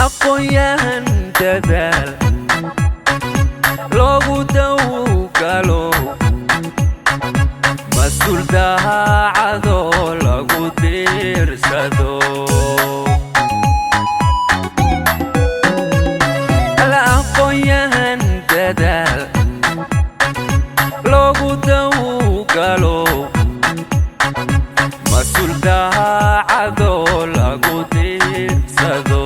Aqoon-yahan dadaal loogu dawgalo, mas-uul daacadoo lagu diirsado. Alla aqoon-yahan dadaal loogu dawgalo, mas-uul daacadoo lagu diirsado.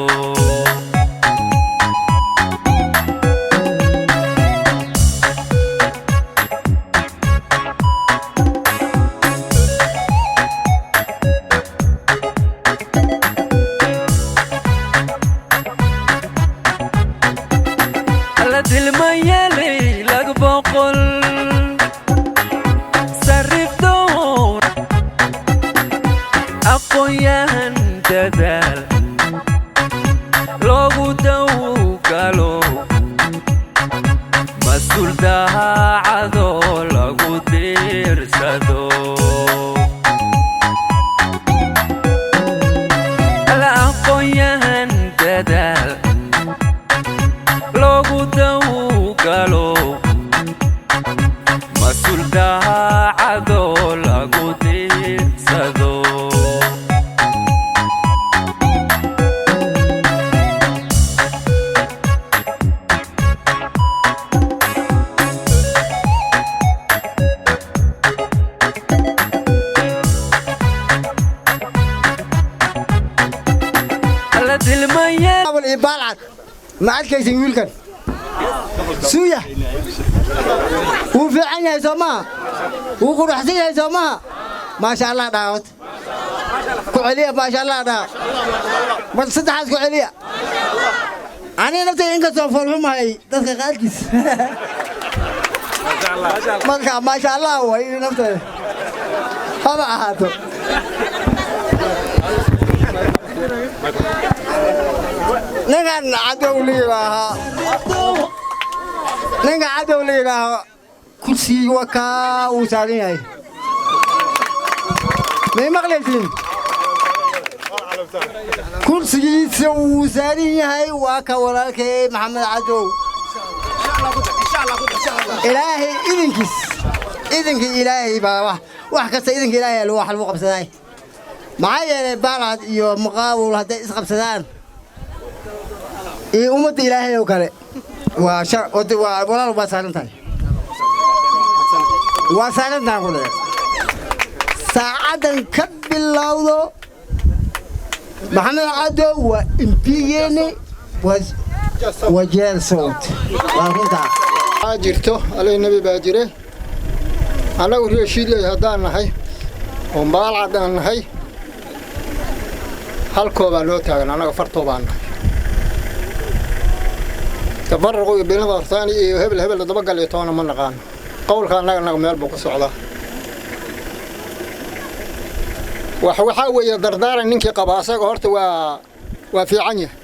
La dilmayelay 200 sarif door. Aqoon-yahan dadaal loogu dawgalo, mas-uul daacadoo lagu diirsado. La aqoon-yahan dadaal loogu dawgalo, mas-uul daacadoo lagu diirsado. La dilmaya. Abal iyo Baalcad, ma arkaysin wiilkan suuya? Wuu fiican yahay, soo maha? Wuu quruxsan yahay, soo maha? Maasha Allah dhaawad ku celiya. Maasha Allah dhaha. Mar saddexaas ku celiya. Aniga naftayda inkastoo foolxumahay dadka qaarkiis, marka maasha Allah way naftayda haba ahaato. Ninkan Cadow la yidhaahaa, ninka Cadow la yidhaaho, kursigii waa kaa uu saaran yahay. May maqlaysiin? Kursigiisa uu saaran yahay waa ka walaalkay Maxamed Cadow. Ilaahay idinkiis, idinka Ilaahay baa wax kasta, idinka Ilaahay wax lagu qabsaday. Maxaa yeelay, Baalcad iyo Muqaawul hadday isqabsadaan iyo ummadda Ilaahay oo kale, waa waa walaal, waa saaran tahay, waa saaran tahay kule. Saacaddan ka bilowdo, Maxamed Cadow waa MP-geeni Wajeer South, waa runtaa. Waxaa jirto alay nebi baa jire. Annagu reeshiidley haddaan nahay oo Baalcad aan nahay, halkoobaa noo taagan. Annaga fartoobaan nahay. Tafarruqu iyo bilada iyo hebel hebel dabagal iyo toona ma naqaano. Qowlka annaga meel buu ku socdaa. Waxaa weeye dardaaran ninkii qaba asaga horta waa fiican yahay.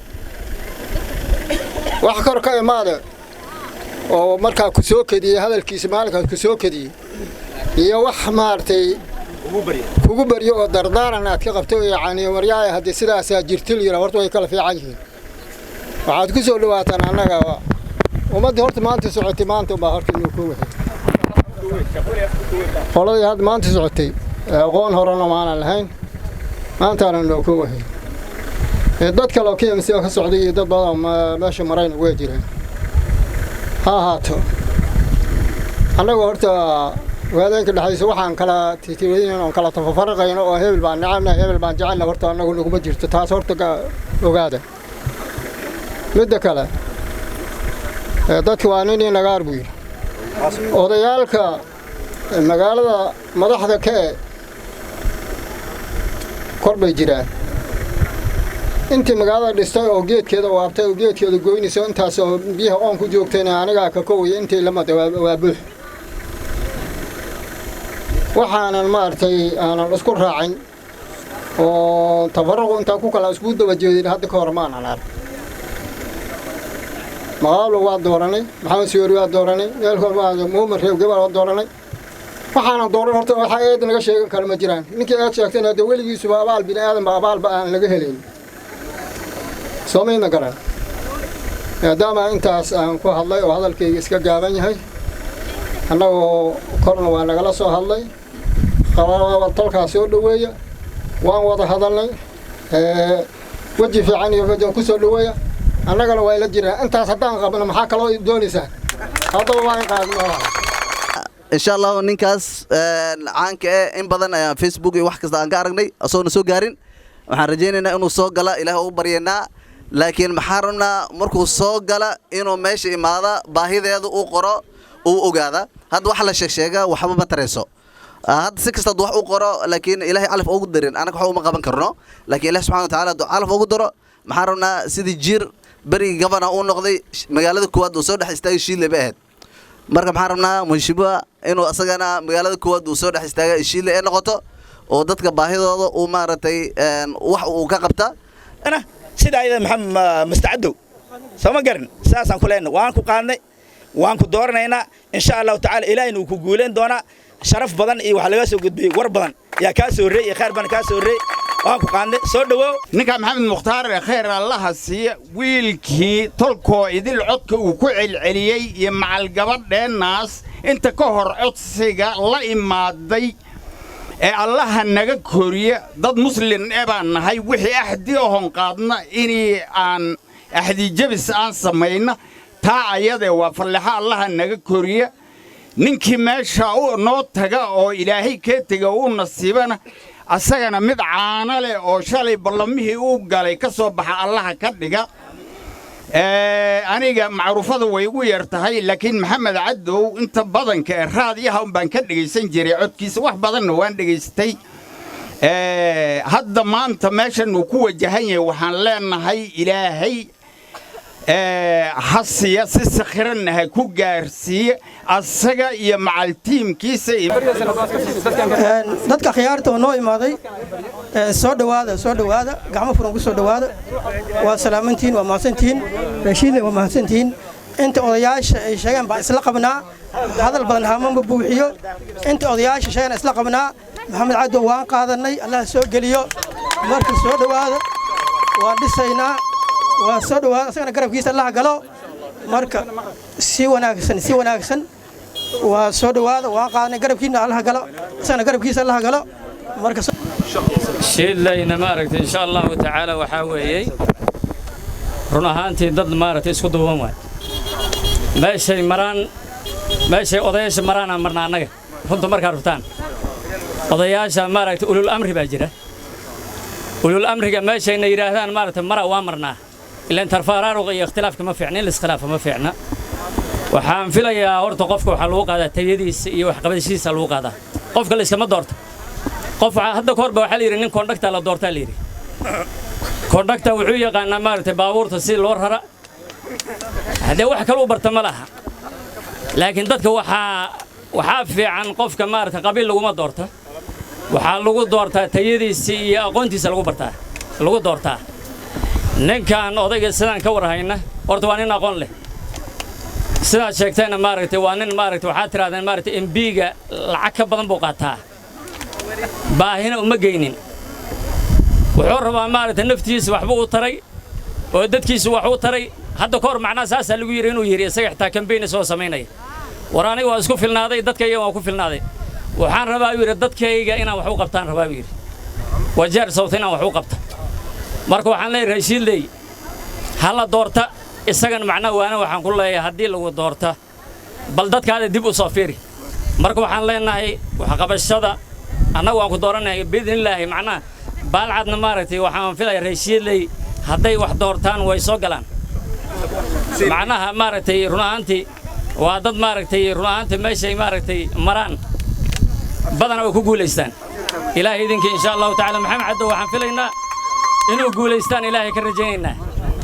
Wax kor ka imaade oo markaa ku soo kediyey hadalkiisa maalinkaas ku soo kediyey iyo wax maaragtay kugu baryo oo dardaaran aad ka qabto, yacni waryaaya haddii sidaasaa jirtil yira, horta way kala fiican yihiin. Waxaad ku soo dhawaataan annaga ummaddii horta maanta socotay, maanta unbaa horta inuu ku waxay qoladii hadda maanta socotay. Aqoon horena maanan lahayn, maantaana noo ku waxay dad kale oo KMC ka socday iyo dad badan meesha marayna way jireen. Ha ahaato, annagu horta waadeenka dhexdiisa waxaan kala titirin oon kala tafafaraqayno oo hebel baan necabna, hebel baan jecelna, horta annagu naguma jirto taas. Horta ogaada midda kale, dadka waa nin nagaar buu yidhi. Odayaalka magaalada madaxda ka e kor bay jiraan. Intii magaalada dhistay oo geedkeeda waabtay oo geedkeeda goynayso, intaas oo biyaha oon ku joogtayna anigaa ka kowaya. Intii lamada waa buux. Waxaanan maaragtay aanan isku raacin oo tafaruqu intaan ku kala isku daba jeedin hadda ka hor maanan arag. Maqaalo waa dooranay, Maxamed Siyoori waa dooranay, meelkood waa Muumin Reeb Gabar waa dooranay. Waxaanan dooran horta waxaa eed naga sheegan kara ma jiraan. Ninkii eed sheegtayna hadee weligiisuba abaal bini aadan ba abaalba aan laga helayn. Soomayna garan. Maadaama intaas aan ku hadlay oo hadalkayga iska gaaban yahay, annagoo korna waa nagala soo hadlay, tolkaa soo dhoweeya, waan wada hadalnay, weji fiican iyo weji ku soo dhoweeya, annagana waa ila jiraan. Intaas haddaan qabno, maxaa kaloo doonaysaan? Haddaba waan qaadno. Insha Allahu, ninkaas caanka eh in badan ayaan Facebook iyo wax kasta aan ka aragnay asoona soo gaarin. Waxaan rajaynaynaa inuu soo gala, Ilaah ugu baryaynaa. Laakiin maxaan rabnaa? Markuu soo gala inuu meesha imaada, baahideeda uu qoro, uu ogaada. Hadda wax la sheegsheega waxba ma tarayso. Hadda si kastaad wax u qoro, laakiin Ilaahay calaf ugu darin, anaga waxba uma qaban karno. Laakiin Ilahi subxana wa taala hadduu calaf ugu daro, maxaan rabnaa? Sidii Jiir berigii governor uu noqday, magaalada koowaad uu soo dhex istaagay Shiidle bay ahayd. Marka maxaan rabnaa? Mheshimiwa inuu asagana magaalada koowaad uu soo dhex istaaga Shiidle ee noqoto, oo dadka baahidooda uu maaragtay wax uu ka qabta. Sida ayada Maxamed Mustacdow, soo ma garan? Saasaan ku leenahay, waan ku qaadnay, waan ku dooranaynaa, insha Allahu tacaala. Ilaahayna wuu ku guuleen doonaa. Sharaf badan iyo waxa laga soo gudbiyey, war badan yaa kaa soo horreey iyo khayr badan kaa soo horreey. Waan ku qaadnay, soo dhawow. Ninka Maxamed Mukhtaar ee khayr Allaha siiya, wiilkii tolkoo idil codka uu ku celceliyey iyo macalgabadheennaas inta ka hor codsiga la imaaday ee Allaha naga koriya. Dad muslin e baan nahay. Wixii axdi ahon qaadna inii aan axdi jebis aan samayna, taa ayadee waa fallexa. Allaha naga koriya. Ninkii meesha noo taga oo Ilaahay kee tega u nasiibana, asagana mid caano leh oo shalay ballamihii uu galay ka soo baxa Allaha ka dhiga. Aniga macruufada way igu yar tahay, laakiin Maxamed Cadow inta badanka ee raadiyaha un baan ka dhegaysan jiray codkiisa, wax badanna waan dhegaystay. Hadda maanta meeshan uu ku wajahan yahay, waxaan leenahay Ilaahay ha siiya, si sakhiranna ha ku gaarsiiya asaga iyo macaltiimkiisa. Dadka khiyaarta oo noo imaaday, soo dhowaada, soo dhowaada, gacmo furan ku soo dhowaada. Waa salaamantihiin, waa mahadsantihiin. Rashiidle, waa mahadsantihiin. Inta odayaasha ay sheegeen baan isla qabnaa. Hadal badan hamama buuxiyo. Inta odayaasha sheegeen isla qabnaa. Maxamed Cadow waan qaadanay, Allah soo geliyo. Marka soo dhowaada, waan dhisaynaa, waa soo dhowaada. Asagana garabkiisa Allah galo. Marka si wanaagsan, si wanaagsan, waa soo dhowaada, waan qaadanay. Garabkiina Allah galo, isagana garabkiisa Allah galo. Marka Shiidlayna maaragtay, insha Allahu tacaala, waxaa weeyey run ahaantii dad maaragtay isku duuban waay. Meeshay maraan, meeshay odayaasha maraanaan marna annaga. Runta markaa rubtaan, odayaasha maaragtay ulul amri baa jira. Ulul amriga meeshayna yidhaahdaan maaragtay mara, waa marnaa. Ilaan tarfaaraaruqa iyo ikhtilaafka ma fiicna, in la iskhilaafo ma fiicna. Waxaan filayaa horta qofka waxaa lagu qaadaa tayadiisa iyo waxqabadashiisa lagu qaadaa. Qofka la iskama doorto. Qof hadda ka horba waxaa la yidhi nin kondhakta la doortaa la yidhi. Kondhakta wuxuu yaqaanaa maaragtay baabuurta si loo rara, haddee wax kale u barta ma laha. Laakiin dadka waxaa fiican qofka maaragtay qabiil laguma doorta, waxaa lagu doortaa tayadiisa iyo aqoontiisa lagu bartaa, lagu doortaa. Ninkan odayga sidaan ka warhayna, horta waa nin aqoon leh. Sidaad sheegtayna maaragtay waa nin maaragtay, waxaad tirahdeen maaragtay MP-ga lacag ka badan buu qaataa, baahina uma geynin. Wuxuu rabaa maaragtay naftiisa waxba u taray oo dadkiisu wax u taray. Hadda ka hor macnaha saasaa lagu yidhi inuu yidhi isaga xitaa kambeyn soo samaynaya: "War aniga waa isku filnaaday, dadkayga waan ku filnaaday. Waxaan rabaa," uu yidhi, "dadkayga inaan wax u qabtaan rabaa," buu yidhi, "Wajeer sababta inaan wax u qabta." Marka waxaan leeyahay Rashiidley ha la doorta isagan. Macnaha waana waxaan ku leeyahay, haddii lagu doorta, bal dadkaada dib u soo fiiri. Marka waxaan leenahay waxqabashada annagu waan ku dooranay biidnillaahi. Macnaha baalcadna maaragtay waxaan filaya Rashiidley hadday wax doortaan way soo galaan. Macnaha maaragtay run ahaantii waa dad maaragtay run ahaantii meeshay maaragtay maraan badana way ku guulaystaan. Ilaahay idinkii, insha Allahu tacaala, Maxamed Caddow waxaan filaynaa inuu guulaystaan, Ilaahay ka rajaynaynaa.